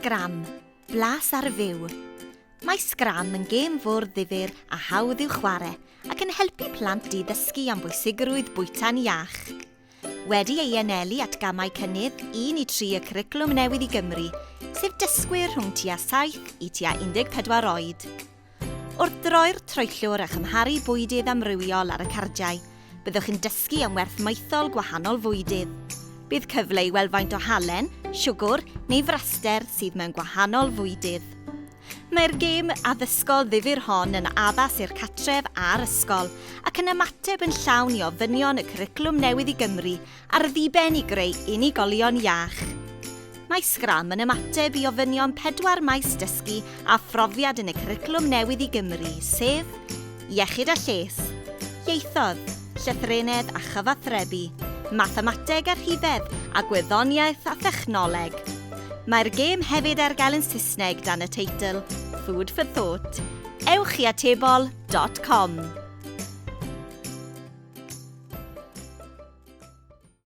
Sgram, blas ar fyw. Mae Sgram yn gêm fwrdd ddifyr a hawdd i'w chwarae ac yn helpu plant i ddysgu am bwysigrwydd bwyta'n iach. Wedi ei anelu at gamau cynnydd 1 i 3 y Cwricwlwm Newydd i Gymru, sef dysgwyr rhwng tua 7 i tua 14 oed. Wrth droi'r troellwr a chymharu bwydydd amrywiol ar y cardiau, byddwch yn dysgu am werth maethol gwahanol fwydydd. Bydd cyfle i weld faint o halen, siwgr neu fraster sydd mewn gwahanol fwydydd. Mae'r gêm addysgol ddifyr hon yn addas i'r cartref a'r ysgol ac yn ymateb yn llawn i ofynion y Cwricwlwm Newydd i Gymru ar ddiben i greu unigolion iach. Mae Sgram yn ymateb i ofynion pedwar maes dysgu a phrofiad yn y Cwricwlwm Newydd i Gymru, sef, Iechyd a Lles, Ieithoedd, Llythrennedd a Chyfathrebu, Mathemateg a Rhifedd, a Gwyddoniaeth a Thechnoleg. Mae'r gêm hefyd ar gael yn Saesneg dan y teitl Food for Thought. Ewch i atebol dot com.